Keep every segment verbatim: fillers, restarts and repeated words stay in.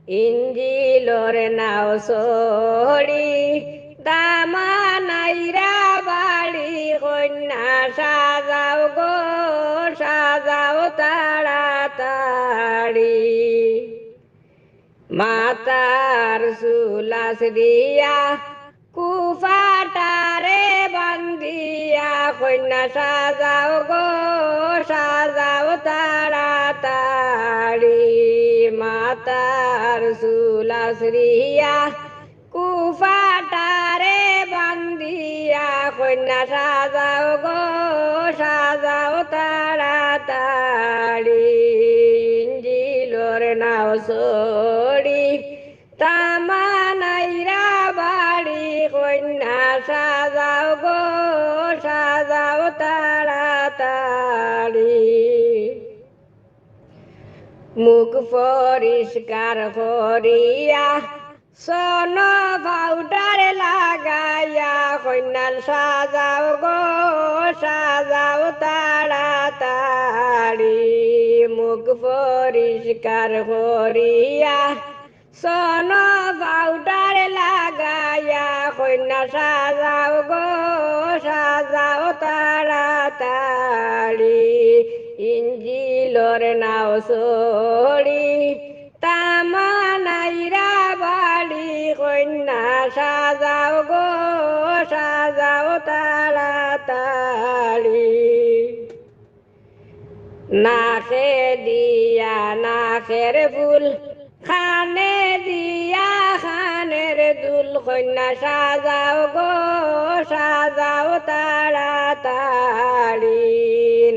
ইঞ্জিলর নাও ছড়ি, দামান আইরা বাড়ি, কইন্যা সাজাও গো, সাজাও তাড়াতাড়ি। মাথার চুল আছড়িয়া, কুফাটারে বান্ধিয়া, কইন্যা সাজাও গো, সাজাও তাড়াতাড়ি। মাথার চুল আছড়িয়া, কুফাটারে বান্ধিয়া, কইন্যা সাজাও গো, সাজাও তাড়াতাড়ি। ইঞ্জিলর নাও ছড়ি, দামান আইরা বাড়ি, কইন্যা সাজাও গো, সাজাও তাড়াতাড়ি। মুখ পরিষ্কার করিয়া, সোনো পাউডার লাগাইয়া, কইন্যা সাজাও গো, সাজাও তাড়াতাড়ি। মুখ পরিষ্কার করিয়া, সোনো পাউডার লাগাইয়া, কইন্যা সাজাও গো, সাজাও তাড়াতাড়ি। ইঞ্জিলর নাও ছড়ি, দামান আইরা বাড়ি, কইন্যা সাজাও গো, সাজাও তাড়াতাড়ি। নাকে দিয়া নাকের ফুল, কানে দিয়া কানের দুল, কইন্যা সাজাও গো, সাজাও তাড়াতাড়ি।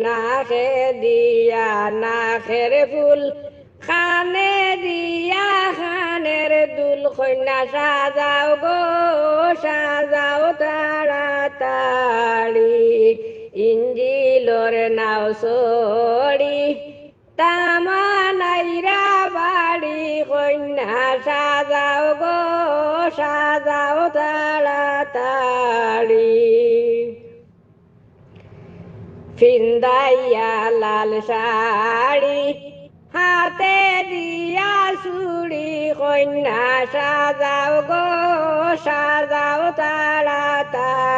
নাকে দিয়া নাকের ফুল, কানে দিয়া কানের দুল, কইন্যা সাজাও গো, সাজাও তাড়াতাড়ি। ইঞ্জিলর নাও ছড়ি, দামান আইরা বাড়ি, কইন্যা সাজাও গো, সাজাও তাড়াতাড়ি। ফিন্দাইয়া লাল শাড়ি, হাতে দিয়া চুড়ি, কইন্যা সাজাও গো, সাজাও তাড়াতাড়ি।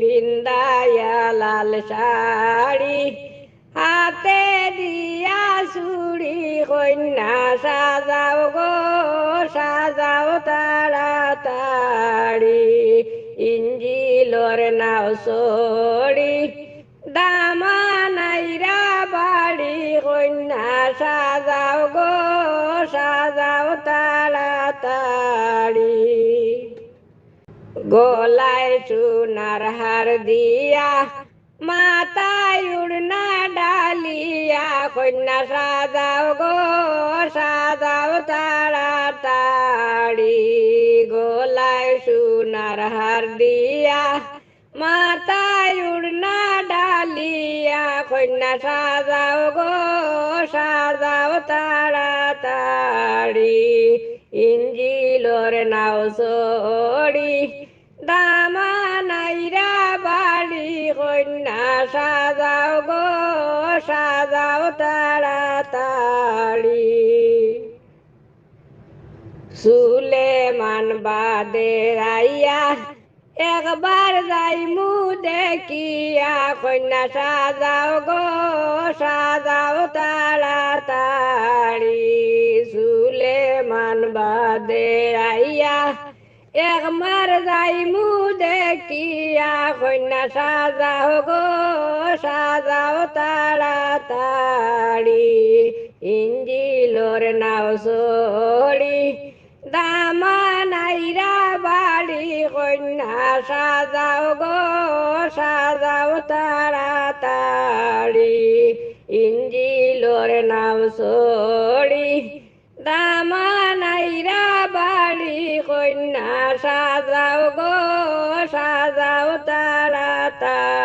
ফিন্দাইয়া লাল শাড়ি, হাতে দিয়া চুড়ি, কইন্যা সাজাও গো, সাজাও তাড়াতাড়ি। ইঞ্জিলর নাও ছড়ি, দামান আইরা বাড়ি, কইন্যা সাজাও গো, সাজাও তাড়াতাড়ি। গলায় সোনার হার দিয়া, মাথায় উড়না ডালিয়া, কইন্যা সাজাও গো, সাজাও তাড়াতাড়ি। গলায় সোনার হার দিয়া, মাথায় উড়না ডালিয়া, কইন্যা সাজাও গো, সাজাও তাড়াতাড়ি। ইঞ্জিলর নাও ছড়ি, দামান আইরা বাড়ি, কইন্যা সাজাও গো, সাজাও তাড়াতাড়ি। সুলেমান বাদে আইয়া, একবার যাইমু দেখিয়া, কইন্যা সাজাও গো, সাজাও তাড়াতাড়ি। সুলেমান বাদে আইয়া, একবার যাইমু দেখিয়া, কইন্যা সাজাও গো, সাজাও তাড়াতাড়ি। ইঞ্জিলর নাও ছড়ি, দামান আইরা বাড়ি, কইন্যা সাজাও গো, সাজাও তাড়াতাড়ি। ইঞ্জিলর নাও ছড়ি, দামান আইরা বাড়ি, কইন্যা সাজাও গো, সাজাও তাড়াতাড়ি।